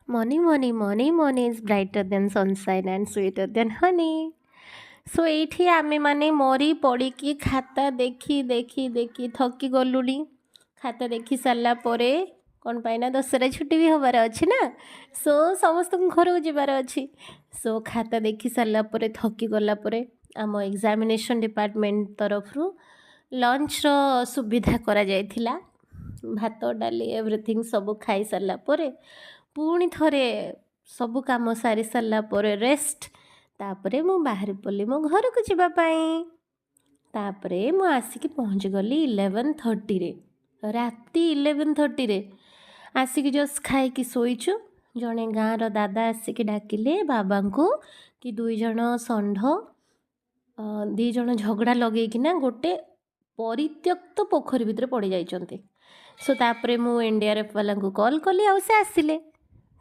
Money, money, money, money is brighter than sunshine and sweeter than honey. So ଏଇଠି ଆମେମାନେ ମରି ପଡ଼ିକି ଖାତା ଦେଖି ଦେଖି ଦେଖି ଥକି ଗଲୁଣି। ଖାତା ଦେଖି ସାରିଲା ପରେ, କ'ଣ ପାଇଁ ନା ଦଶହରା ଛୁଟି ବି ହେବାର ଅଛି ନା, ସୋ ସମସ୍ତଙ୍କୁ ଘରକୁ ଯିବାର ଅଛି। ସୋ ଖାତା ଦେଖି ସାରିଲା ପରେ, ଥକି ଗଲା ପରେ, ଆମ ଏକ୍ଜାମିନେସନ୍ ଡିପାର୍ଟମେଣ୍ଟ ତରଫରୁ ଲଞ୍ଚର ସୁବିଧା କରାଯାଇଥିଲା। ଭାତ, ଡାଲି, ଏଭ୍ରିଥିଙ୍ଗ ସବୁ ଖାଇସାରିଲା ପରେ, ପୁଣି ଥରେ ସବୁ କାମ ସାରି ସାରିଲା ପରେ ରେଷ୍ଟ, ତାପରେ ମୁଁ ବାହାରି ପଡ଼ିଲି ମୋ ଘରକୁ ଯିବା ପାଇଁ। ତାପରେ ମୁଁ ଆସିକି ପହଞ୍ଚିଗଲି 11:30ରେ। ରାତି 11:30ରେ ଆସିକି ଜଷ୍ଟ ଖାଇକି ଶୋଇଛୁ, ଜଣେ ଗାଁର ଦାଦା ଆସିକି ଡାକିଲେ ବାବାଙ୍କୁ କି ଦୁଇ ଜଣ ଷଣ୍ଢ ଦୁଇ ଜଣ ଝଗଡ଼ା ଲଗେଇକିନା ଗୋଟେ ପରିତ୍ୟକ୍ତ ପୋଖରୀ ଭିତରେ ପଡ଼ିଯାଇଛନ୍ତି। ସୋ ତାପରେ ମୁଁ ଏନ୍ ଡି ଆର୍ ଏଫ୍ ବାଲାଙ୍କୁ କଲ୍ କଲି ଆଉ ସେ ଆସିଲେ।